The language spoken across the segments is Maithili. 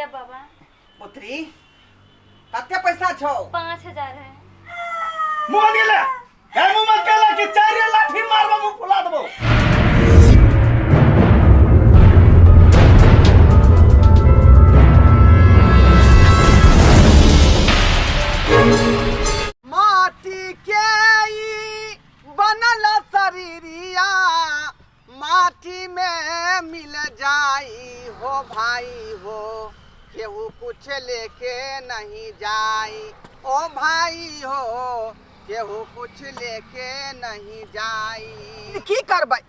लिया बाबा। पुत्री कते पैसा छौ? 5000 है। मुंह बंद गेले हे, मुंह मत केला कि 4 लाठी मारबो मुंह फुला देबो। माटी के ई बनल शरीरिया माटी में मिल जाई हो भाई हो, केहू कुछ लेके नहीं जाई ओ भाई हो, केहू कुछ लेके नहीं जाई। की करबै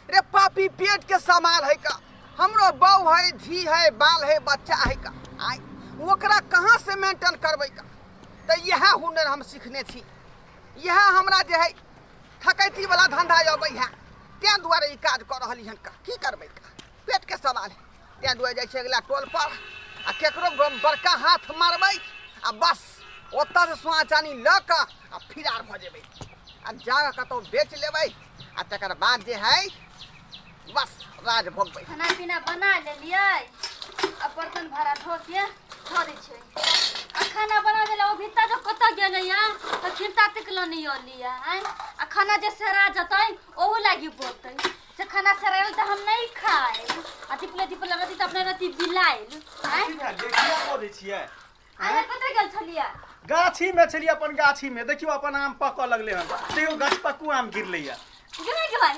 रे पापी, पेट के समाल है का, हमरो बहू है, धी है, बाल है, बच्चा है का, आय ओकरा कहाँ से मेंटेन करबै का। तऽ इएह हुनर हम सीखने छी, इएह हमरा जे है ठकैती वाला धंधा अबै है, तेँ दुआरे ई काज कऽ रहली हन का। की करबै का, पेट के सवाल है, तेँ दुआरे जाइ छी अगिला टोल पर आ केकरो बड़का हाथ मारबै आ बस ओतऽ से सोना चानी लऽ कऽ आ फिरार भऽ जेबै आ जा कतहु बेच लेबै आ तकर बाद जे है बस राज भोगबै। खाना पीना बना लेलियै आ बर्तन भाड़ा धो के धो दै छियै। आ खाना बना देला ओ भीतर जो कतऽ गेलै या तऽ खिरता तक लऽ नहि अलिया आँय। आ खाना जे सरा जेतै ओहू लागि बोलतै से खाना सरायल तऽ हम नहि खायब। आ तिपले तिपले रहती तऽ अपने रहती बिलायल आँय। की भेल गे, किया बजै छियै? अहाँ कतऽ गेल छलियै? गाछी में छलियै, अपन गाछी में देखियौ अपन आम पकऽ लगलै हन, देखियौ गाछ पक्कू आम गिरलैया। गे गे भाई,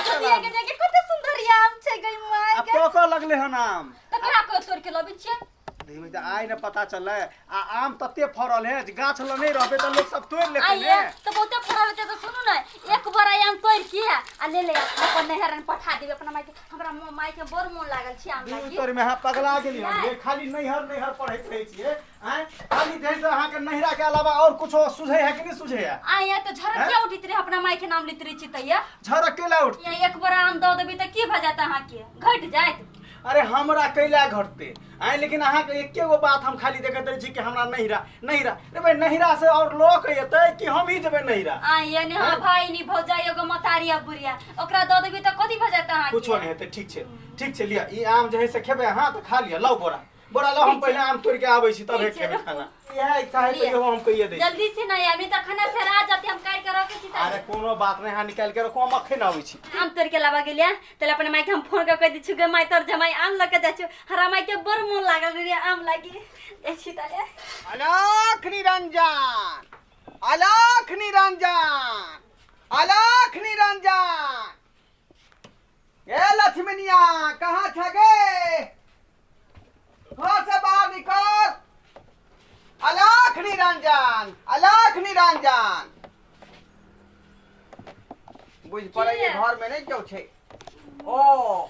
कते गे गे कते सुंदर आम छै गई माय आ गे। पकऽ लगलै हन आम। तकरा को तोड़ के लबै छियै? देखबै तऽ आइ ने पता चललै। आ आम तते फड़ल है जे गाछ लग नहि रहबै तऽ लोक सब तोड़ि लेतै आइए ने। तऽ बहुते फड़ल हेतै तऽ सुनू ने, एक बोरा आम तोड़ि के आ ले ले अपन नैहर में पठा देबै अपना माय के। हमरा माय के बड़ मोन लागल छै आम दू लागी। तोर में अहाँ पगला गेली हन गे, खाली नैहर नैहर पढ़ैत रहै छियै आँय, खाली जे से अहाँके नैहरा के अलावा और कुछो सुझै है कि नहि सुझै है? आइए तऽ झरक किया उठैत रहै अपना माय के नाम लैत रहै छी तैया? झरक केला उठ? या एक बोरा आम दऽ देबै तऽ की भऽ जायत अहाँके, घटि जायत? अरे हमरा कैला घटते आँय, लेकिन अहाँके एके गो बात हम खाली देखैत रहै छी कि हमरा नैहरा नैहरा। रे भाई नैहरा से और लोक एतै कि हम ही जेबै नैहरा? आइए ने हाँ भाई नी भौजाई एगो मतारी आ बुढ़िया ओकरा दऽ देबै तऽ कथी भऽ जायत अहाँके? कुछो नहि हेतै। ठीक छै ठीक छै, लिअ ई आम जे है से खेबै अहाँ तऽ खा लिअ। लाउ बोरा बोरा लाउ, हम पहिले आम तोड़ि के आबै छी तबे ठीक छै, खेबै रुकू। खाना। इएह इच्छा है तऽ लिअ। इहो हम कहिए दै छी। जल्दी से नहीं आबी तऽ खाना सरा जाते, हम काटि के रखै छी। अरे कोनो बात नहि, अहाँ निकालि के रखू, हम अखन आबै छी। आम तोड़ के लाबऽ गेलियै तऽ अपना माय के हम फोन कऽ कहि दै छियै, गे माय तोर जमाई आम लऽ के जाइ छियौ, हमरा माय के बड़ मोन लागल रे आम लागी। जाइ छी ताले। अलख निरंजन, अलख निरंजन, अलख निरंजन। ए लक्ष्मणिया कहाँ छ गे? घर से बाहर निकल। अलख निरंजन, अलख निरंजन। बुझ पड़ै के? घर में नहीं केओ छै। ओ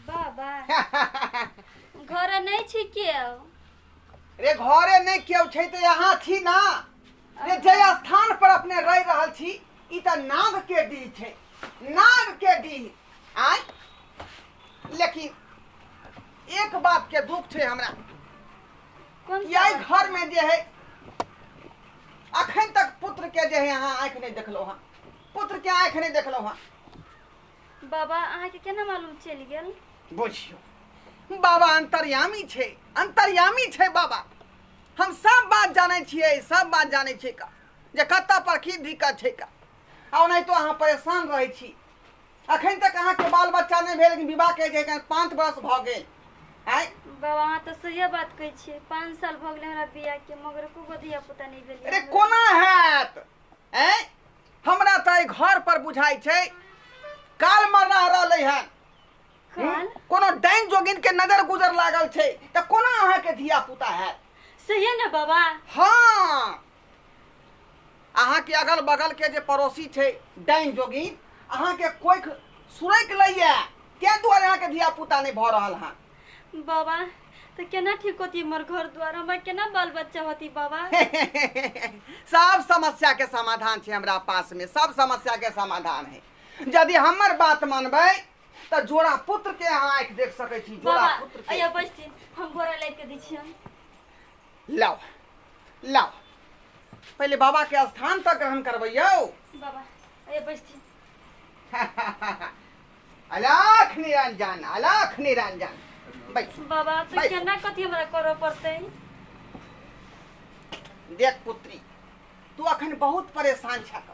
बाबा घर नहीं छी केओ? रे घरे नहीं केओ छै तऽ यहाँ छी ना रे, जे स्थान पर अपने रहि रहल छी ई तऽ नाग के डीह छै, नाग के डीह आय। लेकिन एक बात के दुख छै हमरा कोन कि एहि घर में जे है अखन तक पुत्र के जे है अहाँ आँखि नहीं देखलहुँ हँ, पुत्र के आँखि नहीं देखलहुँ हँ। बाबा अहाँके केना मालूम चलि गेल? बुझियौ बाबा अंतर्यामी छै, अंतर्यामी छै बाबा। हम सब बात जानै छियै, सब बात जानै छियै का जे कतऽ पर की दिक्कत छै का। आ ओनाहितो अहाँ परेशान रहै छी, अखन तक अहाँके बाल बच्चा नहि भेल, लेकिन विवाह के जे 5 वर्ष भऽ गेल। आँय बाबा अहाँ तऽ सहिए बात कहै छियै, 5 साल भऽ गेलै हमरा बियाह के मगर एको गो धिया पुता नहि भेलै। अरे कोना हैत? आँय हमरा तऽ एहि घर पर बुझाइ छै काल मरना रहलै हन। काल? कोनो डाइन जोगिन के नजर गुजर लागल छै तऽ कोना अहाँके धिया पुता हैत? सहिए ने बाबा। हाँ अहाँके अगल बगल के जे पड़ोसी छै डाइन जोगिन अहाँके कोइख सुरैक लैया, तें दुआरे अहाँके धिया पुता नहि भऽ रहल हन। बाबा तऽ केना ठीक होती हमर घर द्वार, हमरा केना बाल बच्चा होती बाबा? सब समस्या के समाधान छै हमरा पास में, सब समस्या के समाधान है। यदि हमर बात मानबै तऽ जोड़ा पुत्र के अहाँ आँखि देख सकै छी, जोड़ा बाबा पुत्र के। अइया बैसथिन, हम बोरा लाबि के दै छियनि। लाउ लाउ, पहिले बाबा के स्थान तक ग्रहण करबैयौ। बाबा अइया बैसथिन। अलख निरंजन, अलख निरंजन। बैस बाबा तो बैस। केना कथी हमरा करऽ पड़तै? देख पुत्री, तू अखन बहुत परेशान छक।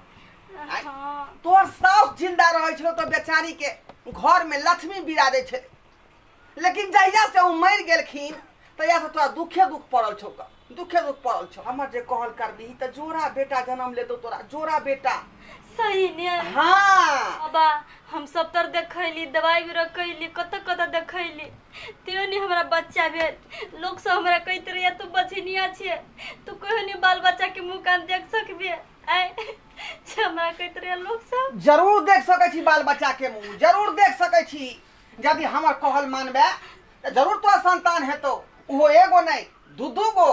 आँय? हाँ। तोहर साउस जिंदा रहै छलो तो बेचारी के घर में लक्ष्मी बिराजै छलै, लेकिन जहिया से ओ मरि गेलखिन तहिया से तोरा दुखे दुख पड़ल छौ, दुखे दुख पड़ल छौ। हमर जे कहल करबिही तऽ जोड़ा बेटा जन्म लेतौ तोरा, जोड़ा बेटा। सही ने? हाँ। बाबा हम सब तर देखैली, दवाई भी रखैली, कतऽ कतऽ देखैली, तैयो नहीं हमरा बच्चा भेल। लोग सब हमरा कहैत रहैया तू बझनिया छियै, तू कहियो नहीं बाल बच्चा के मुँह कान देख सकबे। आय से हमरा कहैत रहैया लोग सब। जरूर देख सकै छी बाल बच्चा के मुँह, जरूर देख सकै छी। यदि हमर कहल मानबे तऽ जरूर तोरा संतान हेतौ, ओहो एगो नहीं दू दू गो।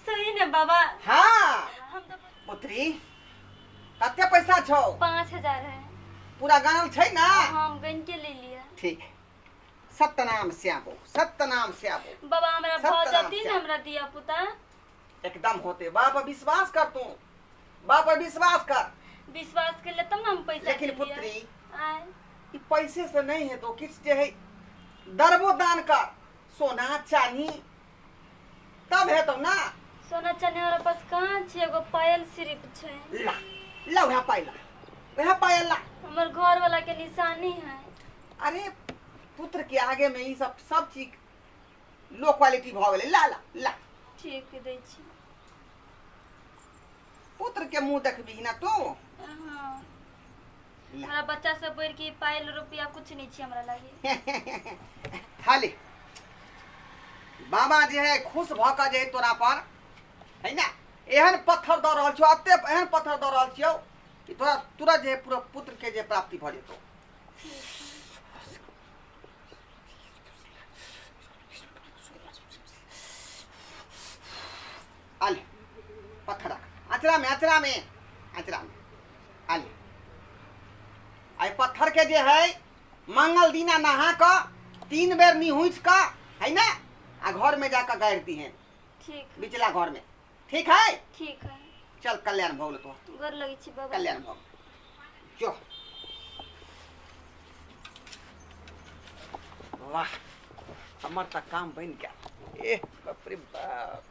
सही ने बाबा? हाँ। हम तो पुत्री कते पैसा छौ? 5000 है। पूरा गानल छै ना? हम गन के ले लिया। ठीक। सत्यनाम श्यामो, सत्यनाम श्यामो। बाबा हमरा भऽ जती ने हमरा दिया पुता। एकदम होते, बाप पर विश्वास कर, तू बाप पर विश्वास कर। विश्वास के ले तब ना हम पैसा। लेकिन पुत्री ई पैसे से नहीं है तो किछ जे है दरबो दान कर, सोना चांदी तब है तो ना। सोना चांदी हमरा पास कहाँ छै, एगो पायल सिर्फ छै। ला ला वह पायल, वह पायल ला, हमर घर वाला के निशानी है। अरे पुत्र के आगे में ई सब सब चीज लो क्वालिटी भ गेलै। ला ला ला। ठीक दै छी। पुत्र के मुंह देखबी ना तू? हाँ। हमरा बच्चा सब बढ़ के पायल रुपया कुछ नहीं छै हमरा लागे। खाली बाबा जे है खुश भ के जे तोरा पर है ना एहन पत्थर द रहल छौ, एते एहन पत्थर द रहल छियौ कि तोरा तुरंत जे पूरा पुत्र के जे प्राप्ति भ जेतौ। आले पत्थर रख अचरा में, अचरा में, अचरा में आले। आई पत्थर के जे है मंगल दिना नहा क 3 बेर निहुँच क है ना आ घर में जाकर गाड़ दी है। ठीक। बिचला घर में। ठीक है? ठीक है। चल कल्याण भोग तो। गोर लगे छी बाबा। कल्याण भोग। जो वाह हमर त काम बन गया। ए बाप रे बाप,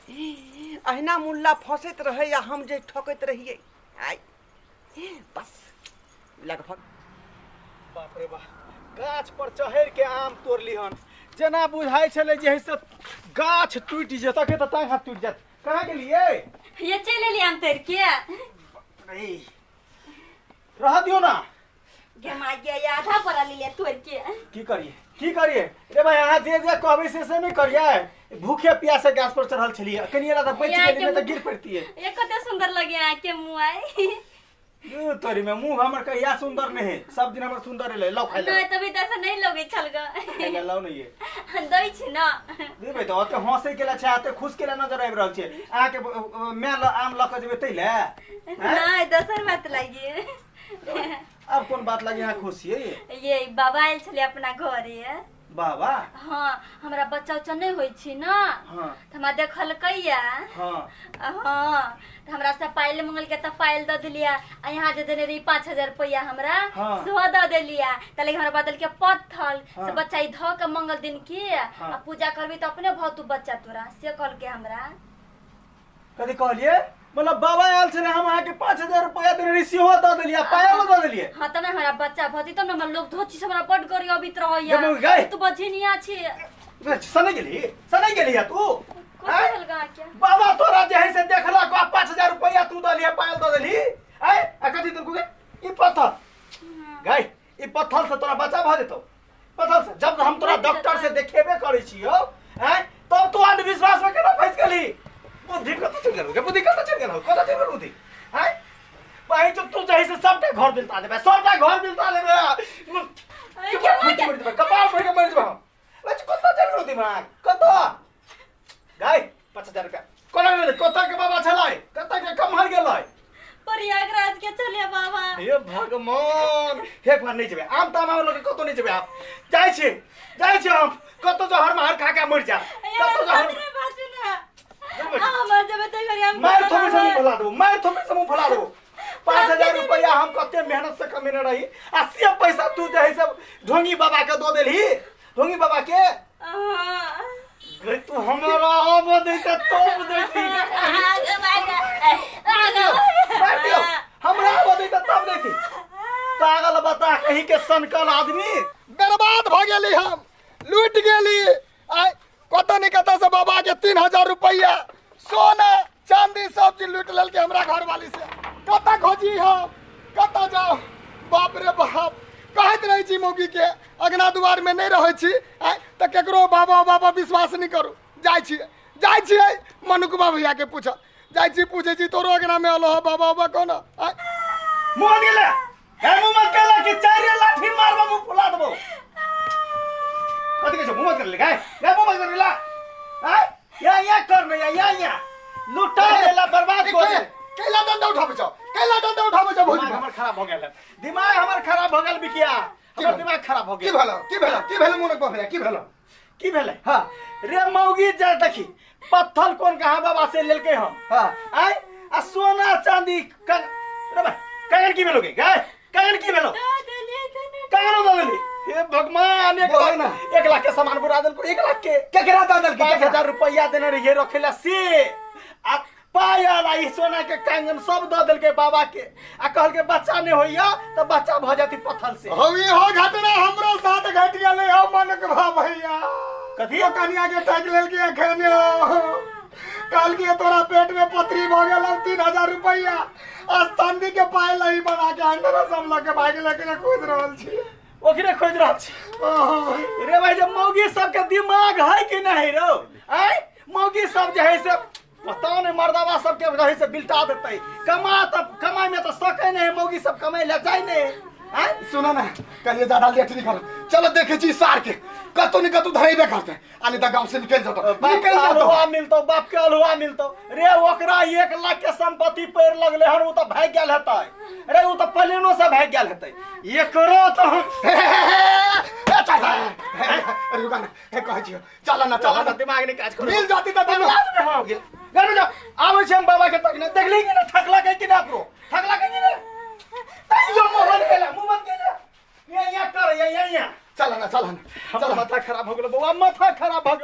अहिना मुल्ला फंसैत रहे या हम जे ठकैत रहिए। आय बस लगभग। बाप रे बाप, गाछ पर चढ़ के आम तोड़ लिहन, जेना बुझाइ छलै जे से गाछ टूटि जेतै के त तांग हाथ टूटि जात। कहाँ गेलियै? ये चलि एलियै आम तोड़ के। रह दियौ ना। गेमा गया आधा पड़ा लिया तोड़ के। की करिए की करिए रे भाई, अहाँ जे जे कहबै से नहीं करिए। भूखे प्यासे गाछ पर चढ़ल छलियै, कनिए ला त बचि गेलियै, नहि त गिर पड़तियै। ये कते सुंदर लगे अहाँ के मुँह आइ। You तोरी में मुँह हमर कहिया सुंदर नहीं है, सब दिन हमर सुंदर रहले। लाओ खाइ ले। नहीं तभी त ऐसा नहीं लगे छल ग। खाइ ले लाओ नहीं ये दै छी ना। देबै त ओते हंसै के ला छै, ओते खुश के ला नजर आबि रहल छै। अहाँ के my ल आम ल के जेबै तै ले? नहीं दोसर बात लागी। अब कोन बात लागी अहाँ खुश छियै? ये बाबा आयल छलै अपना घरे। बाबा? हाँ हमरा बच्चा उच्चा नहीं होइ छी ना। हाँ। त हमरा देखलकैया। हाँ। हाँ त हमरा से पायल मंगल के त पायल द देलिया, आ यहाँ जे देने रही 5000 रुपया हमरा। हाँ। सेहो द देलिया। त लेकिन हमरा बदल के पत्थल। हाँ। से बच्चा ई ध के मंगल दिन के। हाँ। आ पूजा करबी त अपने भतू बच्चा तोरा, से कहलकै हमरा। कथी कहलियै? मतलब बाबा आयल छलै, हम अहाँके 5000 रुपया देने रही सेहो द देलियै, पायलो द देलियै। हाँ तब हमरा बच्चा भती तब हमरा लोग धोची से हमरा बड गरी अबित रहैया। तू बझिनिया छी। सनै गेली, सनै गेली तू? बाबा तोरा जे है से देखलक 5000 रुपया तू दलिए, पायल द देली। आय आ कथी देलकू गे? ई पत्थर गाय, ई पत्थर से तोरा बच्चा भ जेतौ। पत्थर से जब हम तोरा डॉक्टर से देखेबे करै छियौ आय, तब तू अंधविश्वास में केना फंस गेली? बुद्धि कत चलि गेलौ गे? बुद्धि कत चलि गेलौ? कत चलि गेलौ बुद्धि? आय भाई जो तू जे है से सबटा घर बिलता देबे, सबटा घर बिलता देबे। कपाल फोड़ि के मरि जेबै हम। कत चलि गेलौ दिमाग? कत गाय? 5000 रुपया कोना गेलै? कत के बाबा छलै? कत के कमहर गेलै? प्रयागराज के चले बाबा। हे भगवान, हे भगवान नहीं जेबै आम ताम आम लगे कतौ नहीं जेबै। आप जाइ छी, जाइ छी हम कतौ जहर महर खा के मरि जाब। कतौ जहर मार थोपे से मुँह फुला देबो, मार थोपे से मुँह फुला देबो। 5000 रुपया हम कते मेहनत से कमेने रही आ से पैसा तू जे है सब ढोंगी बाबा के दऽ देलही। ढोंगी बाबा के गई तू हमरा आब दैते तोप दैती मार दियो हमरा आब दैते तब दैती पागल बता कहीं के सनकल आदमी बर्बाद भ गेली हम लूट गेली आइ कतऽ ने कतऽ से बाबा के 3000 रुपया सोना चांदी सब चीज लूट लेलकै हमरा घरवाली से। कतऽ खोजी हम कतऽ जाओ। बाप रे बाप कहैत रहै छी मौगी के अगना दुआर में नहीं रहै छी आइ तऽ केकरो बाबा बाबा विश्वास नहीं करू। जाइ छियै मनुकबा भैया के पूछऽ जाइ छी पूछै छी तोरो अगना में अलो बाबा बाबा कोना आइ मोहन गेले ए मुंह मत केला कि चारि लाठी मारबो मुंह फुला देबो। कथि कहै छौ मुंह मत कर ले गाय गाय मुंह मत कर ले आय या या कर ने या या या लुटा देला बर्बाद कर दे। कैला डंडा उठाबै छौ कैला डंडा उठाबै छौ भौजी। दिमाग हमर खराब भ गेल दिमाग हमर खराब भ गेल बिकिया हमर दिमाग खराब भ गेल। की भेल की भेल की भेल मुनक भैया की भेल की भेलै? हां रे मौगी जा देखी पत्थर कोन कहाँ बाबा से लेलकै हम। हां आय आ सोना चांदी रे भाई कंगन की भेलो गाय कंगन की भेलो कंगनो दऽ देली। हे भगवान 1 लाख के सामान बुरा देलको 1 लाख के केकरा दऽ देलकै? 5000 रुपया देने रहिए रखेला से आ पायल आ ई सोना के कंगन सब दऽ देलकै बाबा के आ कहलकै बच्चा नहीं होइया तऽ बच्चा भऽ जाती पत्थर से। हौ ई हो घटना हमरो साथ घटि गेलै हौ मनक भैया। कथी? ओ कनिया के ठकि लेलकै एखन कहलकै तोरा पेट में पथरी भऽ गेल 3000 रुपया आ चांदी के पायल ही बना के अंदर सब लऽ के भागि लेके खोजि रहल छी ओकरे खोजि रहल छी। रे भाई जब मौगी सबके दिमाग है कि नहीं रौ आय मौगी सब जे है से पता नहीं मर्दावा सबके रहे से बिलटा देतै कमा तब कमाई में तो सकै नहीं मौगी सब कमाई ले जाय नहीं। आय सुनो ना कहिए ज्यादा लेट नहीं करो चलो देखे छी सार के कतौ नहीं कतौ धरेबे करते आ नहीं तऽ गांव से निकल जतो निकल जतो मिलतो बाप के अलुआ मिलतो रे ओकरा 1 लाख के संपत्ति पैर लगले हन उ तऽ भागि गेल हेतै रे उ तऽ प्लेनो से भागि गेल हेतै एकरो तऽ हम रुका ना कहै छियौ चल ना चल ना दिमाग नहीं काज करो मिल जाती तऽ दिमाग में हो गेल घर में जाओ आबै छी हम बाबा के तक देखली कि ना ठकला के कि ना अपरो ठकला के कि ना तैयो मोहन गेला मुंह बंद गेला या या कर या या या चल ना चल ना चल माथा खराब हो गेल बौआ माथा खराब हो गेल।